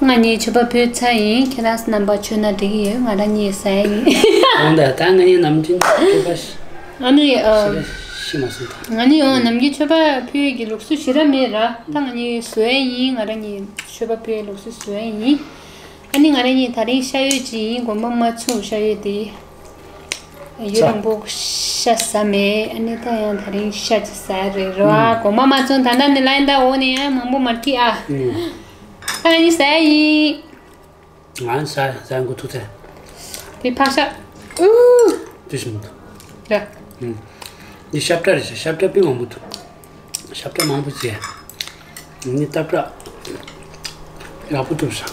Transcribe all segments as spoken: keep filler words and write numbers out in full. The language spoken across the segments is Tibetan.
ང་གཉིས་མཆོད་པ་ཕུལ་ཚར་ཡིན། ཁྱེད་རང་རྣམ་པ་མཆོད་ན་འགྲིག་གི་ཡོད། ང་རང་གཉིས་ཟ་ཡ་ཡིན། འོང་ད། ད་ང་གཉིས་ནམ་རྒྱུན་མཆོད་པ་ཤ- ཨ་ནི་ཨ། ཤི་མ་སོང་ད། ང་གཉིས་འོང་ནམ་རྒྱུན་མཆོད་པ་ཕུལ་གྱི་ལུགས་སྲོལ་ཞེ་དྲག་མེད་ར། ད་ང་གཉིས་བཟོ་ཡ་ཡིན། ང་རང་གཉིས་མཆོད་པ་ཕུལ་ལུགས་སྲོལ་བཟོ་ཡ་ཡིན། ཨ་ནི་ང་རང་གཉིས་ད་རིང་ཤ་ཡོད་ཅིག་ཡིན། དགོངས་པ་མ་ཚོམས། ཤ་ཡོད་དེ། ཡུན་རིང་པོ་ཤ་ཟ་མེད། ཨ་ནི་ད་ཡང་ད་རིང་ཤ་ཅིག་ཟ་ཡ་རེད་ར། ཨུམ། དགོངས་པ་མ་ཚོམས། ད་ལྟ་ནི་ལ་ཡིན་ད། འོ་ནི་ཡང་མང་པོ་མ་སྐྱིད་ཨ། ཨུམ། ཨ་ནི་ཟ་ཡ་ཡིན། ང་ཟ་ཟ་འགོ་ཐུག་ཚེ། དེ་ཕག་ཤ། ཨུ། དེ་ཞིམ་འདུག་ར། ཨུམ། འདི་ཤ་བཀྲ་རེད་ཤག་ཤ་བཀྲ་དཔེ་མང་པོ་འདུག་ཤ་བཀྲ་མང་པོ་བྱས། ནི་ཏ་བཀྲ་ཡག་པོ་འདུག་ཤག་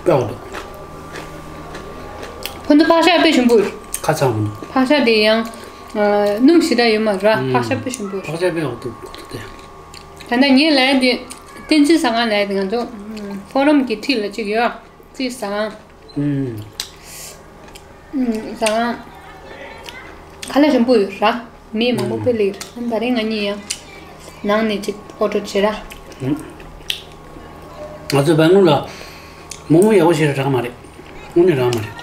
དཔེ་ཡག་འདུག་ཁོ་ཚོ་ཕག་ཤ་དཔེ་ཞིམ་པོ་རེད། ཁ་ཚ་མོ་འདུག་ཕག་ཤ་དེ་ཡང་ཨ་སྣུམ་ཞེ་དྲག་ཡོད་མ་རེད། ཨུམ། ཕག་ཤ་དཔེ་ཞིམ་པོ་རེད། ཕག་ཤ་དཔེ་ཡག་འདུག་ཁོ་ཚོ་དེ། ད་ལྟ་ངས་ལབ་ཡ་དེ་བསྟན་འཛིན་ཟ་ཁང་ལབ་ཡ་དེ། ང་ཚོ་ཨུམ་ཕོ་རོམ་གྱི་འཁྲིས་ལ་གཅིག་ཡོད། རྩིས་བཟང་། ཨུམ། ཨུམ། བཟང་། ཁ་ལག་ཞིམ་པོ་ཡོད་ར། མི་མང་པོ་ཨུམ་དཔེ་སླེབས་ར། ད་རིང་ང་གཉིས་ཡང་ནང་ནས་ཅིག་ཨོ་ཌར་བྱེད་ར། ཨུམ། ང་ཚོའི་བན་ལུ་ལ་མོག་མོག་ཡག་པོ་ཞིག་རག་མ་རེད། དངོས་གནས་རག་མ་རེད།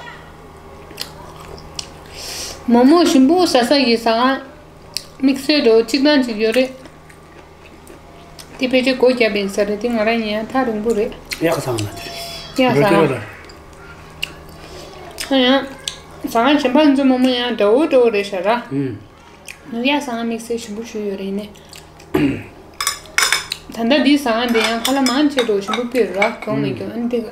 མོག་མོག་ཞིམ་པོ་ཟ་ས་ཡི་ཟ་ཁང་དམིགས་བསལ་འགྲོ་གཅིག་དང་གཅིག་ཡོད་རེད། དེ་ཕལ་ཆེར་སྒོ་བརྒྱབ་ཡིན་ས་རེད། དེ་ང་རང་ཉལ་ཐག་རིང་པོ་རེད། གཡག་ཟ་ཁང་ལ་དེ་རེད། གཡག་ཟ་ཁང་། ཨ་ཡང་ཟ་ཁང་གཞན་པ་ཚོ་མོག་མོག་ཡང་འདྲ་བོ་འདྲ་བོ་རེད་ཤག་ར། ཨུམ། ནུབ་གཡག་ཟ་ཁང་དམིགས་བསལ་ཞིམ་པོ་ཞིག་ཡོད་རེད་ནས། ད་ལྟ་འདི་ཟ་ཁང་འདི་ཡང་ཁ་ལག་མང་ཆེ་འགྲོ་ཞིམ་པོ་དཔེ་ར། གྱོང་མི་གྱོང་། ཨ་ནི་དེ་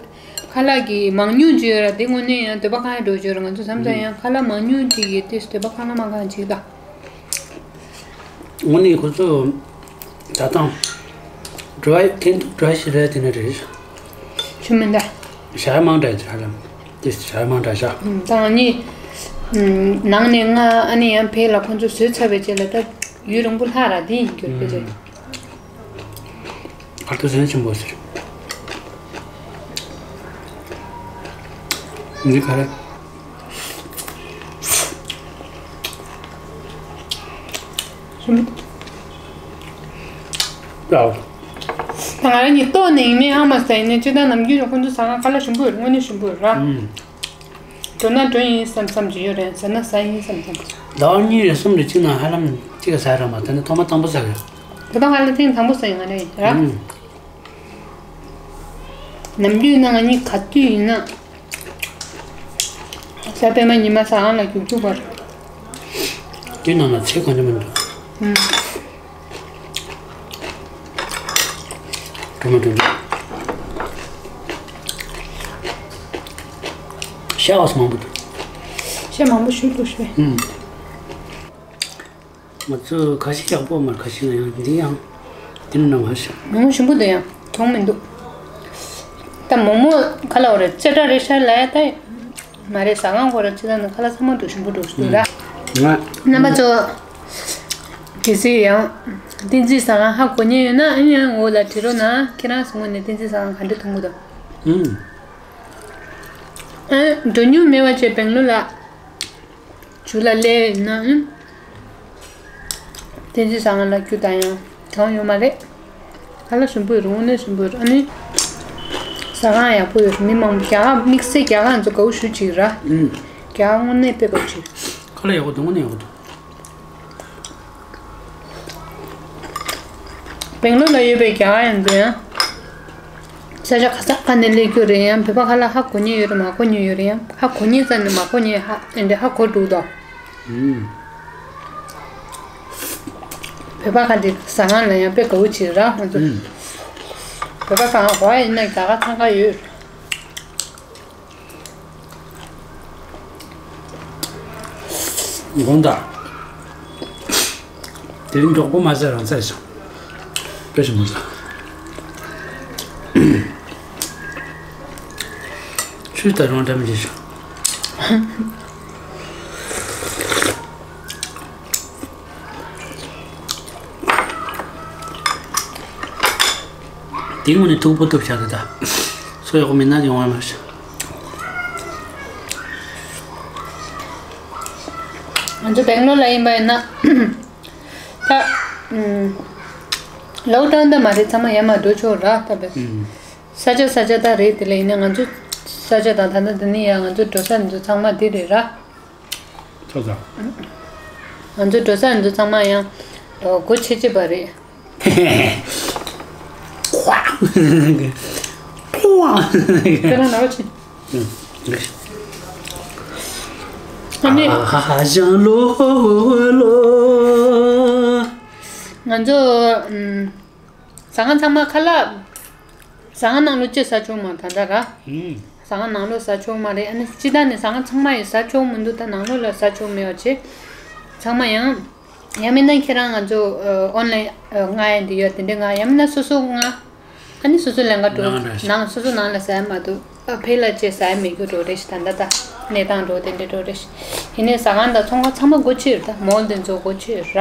ཁ་ལག་གི་མང་ཉུང་ཅིག་ཡོད་ར། དེ་དངོས་གནས་ཡང་འདོད་པ་གང་ཡང་འགྲོ་ཅིག་ཡོད་ར། ང་ཚོ་བསམ་ཚར་ཡང་ཁ་ལག་མང་ཉུང་ཅིག་གིས་དེ་འདོད་པ་གང་ལ་མ་གང་ཅིག་ད། དངོས་གནས་ཁོ་ཚོ་ད་དང་འགྲོ་བ་ཁེན་ཏུ་འགྲོ་བ་ཞིག་རེད། དེ་ནས་རེད། ཆུ་མིན་ད། ཞྭ་མང་དྲགས་ཅིག་ཧ་ལམ་དེ་ཞྭ་མང་དྲགས་ཤག་ད་ང་གཉིས་ནང་ནས་ང་ཨ་ནི་ཡང་ཕེ་ལ་ཁོ་ཚོ་བཟོས་ཚར་བའི་རྗེས་ལ་ད་ཡུན་རིང་པོ་ལྷག་ར། དེ་ཡིན་རྒྱུ་ཕལ་ཆེར། ཨ་ཏུ་ཟན་ཆེན་པོ་ཟེར། འདི་ག་རེ། ཞིམ་པོ། ད་ང་རང་གཉིས་ལྟོགས་ནས་ཡིན་ནའི་ཨ་མ་ཟ་ཡིན་ནའི་སྤྱིར་བཏང་ནམ་རྒྱུན་རུ་ཁོང་ཚོ་ཟ་ཁང་ཁ་ལག་ཞིམ་པོ་ཡོད་རེད། དངོས་གནས་ཞིམ་པོ་ཡོད་ར། ཨུམ། འགྲོ་ན་འགྲོ་ཡིན་བསམ་བསམ་གྱི་ཡོད་རེད། ཟ་ན་ཟ་ཡིན་བསམ་བསམ་གྱི། ཟླ་བ་གཉིས་རེ་གསུམ་རེ་གཅིག་ནང་ཧ་ལམ་གཅིག་ག་ཟ་ར་མ། ད་ནི་ཐོག་མ་དང་པོ་ཟ་གི། ད་ལྟ་ང་ལ་ཐེངས་དང་པོ་ཟ་ཡིན་ང་རེད་ར། ཨུམ། ནམ་རྒྱུན་ན་ང་གཉིས་ག་དུས་ཡིན་ན་གཟའ་སྤེན་པ་ཉི་མ་ཟ་ཁང་ལ་རྒྱུག་རྒྱུག་པར། དེ་ནང་ལ་ཚེ་གང་ཅི་མི་འདུག་ཨུམ། གྲོ་མ་གྲོ་མ། ཤ་བ་སུ་མང་པོ་འདུག་ཤ་མང་པོ་ཞུ་འདུག་ཤེས། ཨུམ། ང་ཚོ་ཁ་ཤས་ཡག་པོ་མ་རེད། ཁ་ཤས་ན་ཡང་འདི་ཡང་འདི་ནང་མ་ཤ། མོག་མོག་ཞིམ་པོ་འདུག་ཡང་གྲང་མི་འདུག་ད་མོག་མོག་ཁ་ལག་འོ་རེད། ཅ་ཏྲ་རེད་ཤག་ལབ་ཡ་ད་མ་རེད། ཟ་ཁང་ཁོ་ར་ཅི་ལ་ནི་ཁ་ལག་ཚང་མ་འདུག་ཞིམ་པོ་འདུག་ཞུ་ར། ང་རྣམ་པ་ཚོ་གལ་སྲིད་ཡང་བསྟན་འཛིན་ཟ་ཁང་ཧ་གོ་མཁན་ཡོད་ན་ཨ་ནི་ཡང་འོག་ལ་བྲིས་རོགས་གནང་། ཁྱེད་རང་ཚོ་ངོས་ནས་བསྟན་འཛིན་ཟ་ཁང་ག་འདྲ་མཐོང་གི་འདུག་ཨུམ། ཨ་འགྲོ་མྱོང་མེད་པ་བྱས་སྦེང་ལོར་ལ། ཇུ་ལ་ལས་ན་ཨུམ། བསྟན་འཛིན་ཟ་ཁང་ལ་རྒྱུ་དང་ཡང་གང་ཡོད་མ་རེད། ཁ་ལག་ཞིམ་པོ་ཡོད་རེད། དངོས་གནས་ཞིམ་པོ་ཡོད་རེད། ཨ་ནི་ཟ་ཁང་ཡག་པོ་ཡོད་རེད། མི་མང་པོ་རྒྱ་གར་དམིགས་བསལ་རྒྱ་གར་ཚོ་དགའ་བོ་ཞེ་པོ་ཅིག་ར། ཨུམ། རྒྱ་གར་དངོས་གནས་དཔེ་དགའ་བོ་ཅིག་ཁ་ལག་ཡག་པོ་འདུག་དངོས་གནས་ཡག་པོ་འདུག་སྦེང་ལོར་ལ་ཡོད་པའི་རྒྱ་གར་ཡང་འདུག་ཡང་། ས་ཆ་ག་ས་ག་ནས་སླེབས་རྒྱུ་རེད། ཡང་བོད་པ་ཁ་ལག་ཧ་གོ་མཁན་ཡོད་རེད། མ་གོ་མཁན་ཡོད་རེད། ཡང་ཧ་གོ་མཁན་ཙམ་ནས་མ་གོ་མཁན་ཧ་དེ་འདྲ་ཧ་གོ་འདུག་དོ། ཨུམ། བོད་པ་ཁ་འདི་ཟ་ཁང་ལ་ཡང་དཔེ་དགའ་བོ་བྱེད་ར་ང་ཚོ། ཨུམ། བོད་པ་གང་ག་ཡིན་ན་རྒྱ་གར་འཚང་ཁ་ཡོད། དགོངས་དག་དེ་རིང་མགྱོགས་པོ་མ་ཟ་རང་ཚ་ཞིང་དཔེ་ཞིག་མ་ཟ། ཆུ་ད་རུང་འདྲ་མི་བྱེད་ཞིང་། དེ་དངོས་ནས་ཐུག་པོ་ཐུབ་བྱ་གི་ད། སོ་ཡག་པོ་མིན་ན་ཡོང་བ་མ་ཤེས། ང་ཚོ་སྦེང་ལོར་ལ་ཡིན་པ་ཡིན་ན། ད། ཨུམ། ལོག་ཌའུན་ད་མ་རེད། ཚང་མ་ཡར་མར་འགྲོ་ཆོག་ར་ད་བས། ཨུམ། ས་ཆ་ས་ཆ་ད་རེད། དེ་ལ་ཡིན་ན་ང་ཚོ་ས་ཆ་དང་ད་ལྟ་འདི་ནི་ཡང་ང་ཚོ་འགྲོ་ས་འདི་ཚོ་ཚང་མ་འདི་རེད་ར། ཐོབ་ད། ང་ཚོ་འགྲོ་ས་འདི་ཚོ་ཚང་མ་ཡང་སྒོ་ཕྱེ་ཕྱེ་བ་རེད། ཁོ་བ། ཁོ་བ། ཁྱེད་རང་ན་བ་ཆེ། ཨ་ནི། ཨ་ཧ་ཧ་ཞང་ལོ་ལོ། ང་ཚོ་ཨུམ། ཟ་ཁང་ཚང་མ་ཁ་ལག་ཟ་ཁང་ནང་ལོགས་ཅི་ཟ་ཆོག་མ་ད་ལྟ་ར། ཨུམ། ཟ་ཁང་ནང་ལོགས་ཟ་ཆོག་མ་རེད། ཨ་ནི་སྤྱི་བཏང་ནས་ཟ་ཁང་ཚང་མ་ཡི་ཟ་ཆོག་མི་འདུག་ད་ནང་ལོགས་ལ་ཟ་ཆོག་མེད་པ་བྱེད། ཚང་མ་ཡང་། ཡང་མིན་ན་ཁྱེད་རང་ང་ཚོ་ཨོན་ལན་མངགས་ཡ་འདི་ཡོད་དེ་འདྲ་མངགས། ཡང་མིན་ན་སོ་སོ་མངགས། ཨ་ནི་སོ་སོ་ལེན་ག་འགྲོ། ནང་ལ་ནང་སོ་སོ་ནང་ལ་ཟ་ཡ་མ་འདུག་ཨ་ཕེ་ལ་ཅེ་ཟ་ཡ་མེད་རྒྱུ་འགྲོ་རེད་ཤི། ད་ད་ད་གནས་སྟངས་འགྲོ་དེ་འདྲ་འགྲོ་རེད་ཤི། ཡིན་ནའི་ཟ་ཁང་དང་ཚོང་ཁང་ཚང་མ་སྒོ་ཕྱེ་ཡོད་རེད། ད་མོལ་དེ་ཚོ་སྒོ་ཕྱེ་ཡོད་ར།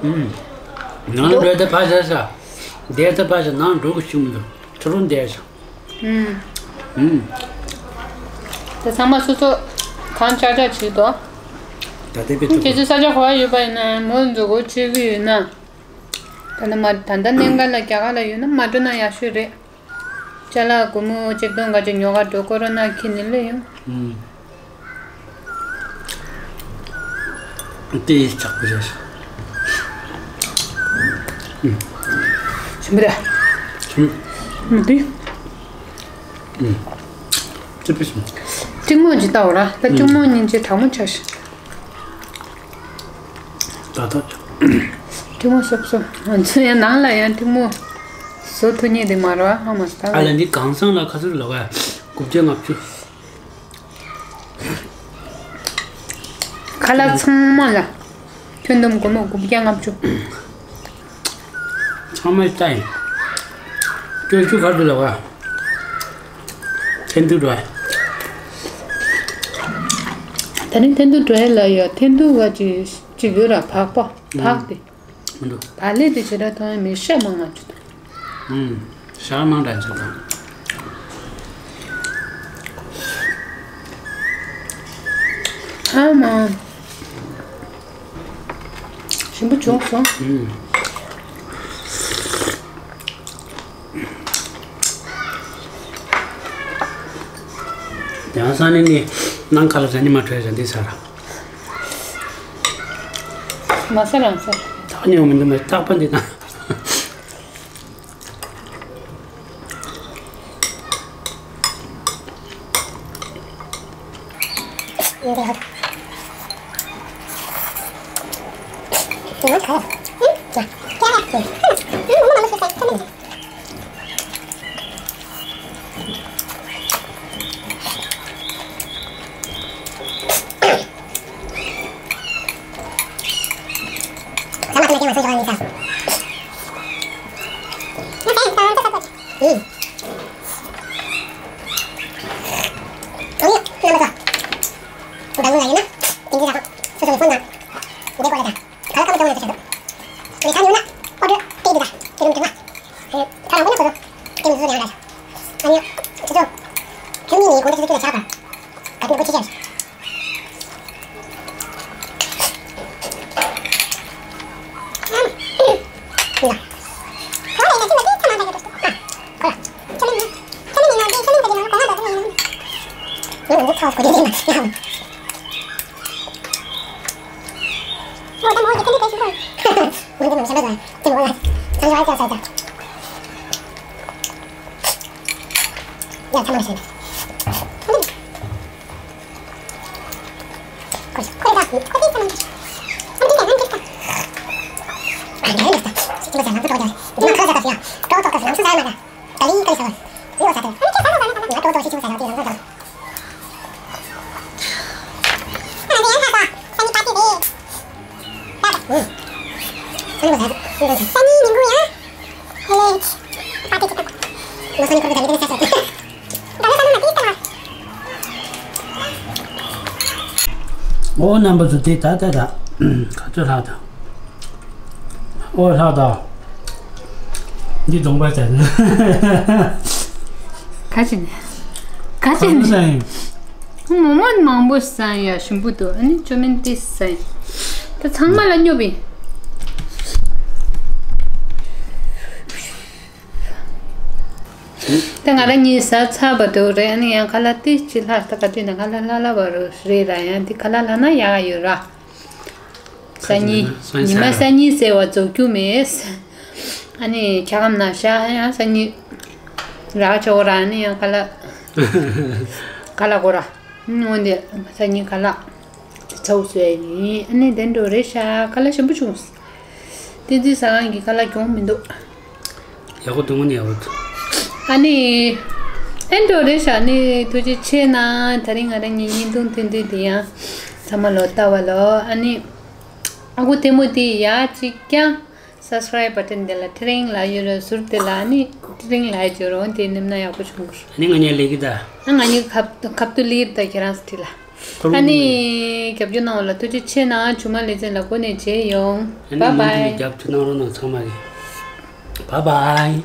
ཨུམ། ནང་ལ་འགྲོ་དེ་ཕ་ཟ་ས། དེ་ཚོ་ཕ་ཟ་ནང་འགྲོ་གི་ཤི་མི་འདུག་ཁྲི་རུ་འདས་ཤག་ཨུམ། ཨུམ། ད་ཚང་མ་སོ་སོ་གང་ཅག་ཅག་བྱེད་དོ། ད་ལྟའི་དཔེ་ཁྱེད་ཚོ་ས་ཆ་ག་པར་ཡོད་པ་ཡིན་ན་མོལ་འཛུགས་སྒོ་ཕྱེ་གི་ཡོད་ན། ད་ནི་མ་ད་ལྟ་གནས་འགའ་ལ་རྒྱ་གར་ལ་ཡོད་ན་མ་འགྲོ་ན་ཡག་ཤོས་རེད། ཅ་ལག་སྒོར་མོ་གཅིག་སྟོང་འགའ་ཅིག་ཉོ་ག་འགྲོ། ཀོ་རོ་ན་འཁྱེར་ནས་སླེབས་ཡོང་། ཨུམ། དེ་ཆག་པོ་བྱས་སོང་། ཞིམ་པོ་རེད། ཞིམ། མི་འདུག་ཨུམ། ཅི་པི་སོང་། གཅིག་མོ་ཅིག་ལྟ་བ་ར། ད་གཅིག་མོ་ཉིན་གཅིག་དྲང་མོ་ཆགས་ཤིང་། ད་ད། གཅིག་མོ་སོབ་སོབ། ང་ཚོ་ཡང་ནང་ལ་ཡང་གཅིག་མོ་བཟོ་ཐུབ་མཁན་དེ་མ་རེད་བ། ཨ་མ་ད། ཨ་ལ་འདི་གང་སང་ལ་ཁ་ཚུར་ལོག་ག་དགུ་བརྒྱ་ལྔ་བཅུ། ཁ་ལག་ཚང་མ་ལ་ཁྱོན་བསྡོམས་སྒོར་མོ་དགུ་བརྒྱ་ལྔ་བཅུ། ཚང་མས་ལྟ་ཡིན། སྐྱོ་ཤུགས་ག་རེ་འདུག་ལབ་ག། འཐེན་ཐུག་འགྲོ། ད་ནི་འཐེན་ཐུག་འགྲོ་ཡ་ལ་ཡ་འཐེན་ཐུག་ག་ཅིག་ཅིག་ཡོད་ར། བག་པ་བག་དེ། མི་འདུག་བག་ལེབ་དེ་ཞེ་དྲག་མཐོང་ཡ་མེད། ཤ་མང་ང་ཅིག་འདུག་ཨུམ། ཤ་མང་དྲགས་ཅིག་འདུག་ཨ་མ། ཞིམ་པོ་བྱུང་སོང་། ཨུམ། ཡང་ས་ནི་ནི་ནང་ཁ་ལ་ཟ་ནི་མ་འཕྲོད་ཟ་འདི་ཟ་ར། མ་ཟ་རང་ཟ། ད་ནི་འོ་མི་འདུག་མེད་རྟག་པ་འདི་ན། ཨོ་རྣམ་པ་ཚོ་དེ་ད་ད་ད་ག་ཚོད་ལྷག་དང་། ཨོ་ལྷག་དང་། འདི་གདོང་པ་བྱ་ནས། ག་ཅི་ནས། ག་ཅི་ནས། མོག་མོག་མང་པོ་ཟ་ཡ་ཞིམ་པོ་འདུག་ཨ་ནི་ཅོ་མིན་ཏི་ཟ་ཡ། ད་ཚང་མ་ལ་སྙོབ་པིན། ད་ང་རང་གཉིས་ཟ་ཚར་བ་འདུག་རེད། ཨ་ནི་ཡང་ཁ་ལག་ཏི་ཅི་ལྷག་ད་ག་དུས་ན་ཁ་ལག་ལྷག་ལྷག་བ་རུ་རེད་ར། ཡང་འདི་ཁ་ལག་ལྷག་ན་ཡག་ཡོད་ར། སང་ཉིན་ཉི་མ་སང་ཉིན་ཟེར་བ་རྫོགས་རྒྱུ་མེད། ཨ་ནི་འཁྱག་སྒམ་ནང་བཞག་ཡང་སང་ཉིན་རག་ཆོག་ར། ཨ་ནི་ཡང་ཁ་ལག་ཁ་ལག་གོ་ར། འོན་ཏེ་སང་ཉིན་ཁ་ལག་ཚ་བོ་བཟོས་ཡིན། ཨ་ནི་དེ་འགྲོ་རེད་ཤག་ཁ་ལག་ཞིམ་པོ་བྱུང་། བསྟན་འཛིན་ཟ་ཁང་གི་ཁ་ལག་གྱོང་མི་འདུག་ཡག་པོ་འདུག་ངོ་ནས་ཡག་པོ་འདུག་ཨ་ནི་ཨེ་འགྲོ་རེད་ཤག་ཨ་ནི་ཐུགས་རྗེ་ཆེ་གནང་། ད་རིང་ང་རང་གཉིས་བརྙན་ཐུང་ཐུང་ཐུང་འདི་ཡང་ཚང་མ་ལོ་ལྟ་བ་ལོ། ཨ་ནི་ཨ་ཁུ་ལྟད་མོ་དེ་ཡག་ཅིག་ཀྱང་སབ་སི་ཀ་རའིབ་བ་ཊན་དེ་ལ་ཐི་རིང་ལ་ཡོད་རེད། ཟུར་དེ་ལ་ཨ་ནི་ཐི་རིང་ལ་ཡོད་རོགས། དེ་ནེམ་ན་ཡག་པོ་བྱུང་གི་རེད། ཨ་ནི་ང་གཉིས་ལས་ཀྱི་ད། ཨ་ང་གཉིས་ཁབ་ཁབ་ཏུ་ལིར་ད་ཁྱེད་རང་སི་ཁྲི་ལ། ཨ་ནི་རྒྱབ་སྐྱོར་གནང་བ་ལ་ཐུགས་རྗེ་ཆེ་གནང་། ཇུ་མ་ལེ་ཚན་ལ་གོ་ནས་མཇལ་ཡོང་། ཨ་ནི་བཱའི་བཱའི། རྒྱབ་སྐྱོར་གནང་རོགས་གནང་ཚང་མ་གིས། བཱའི་བཱའི།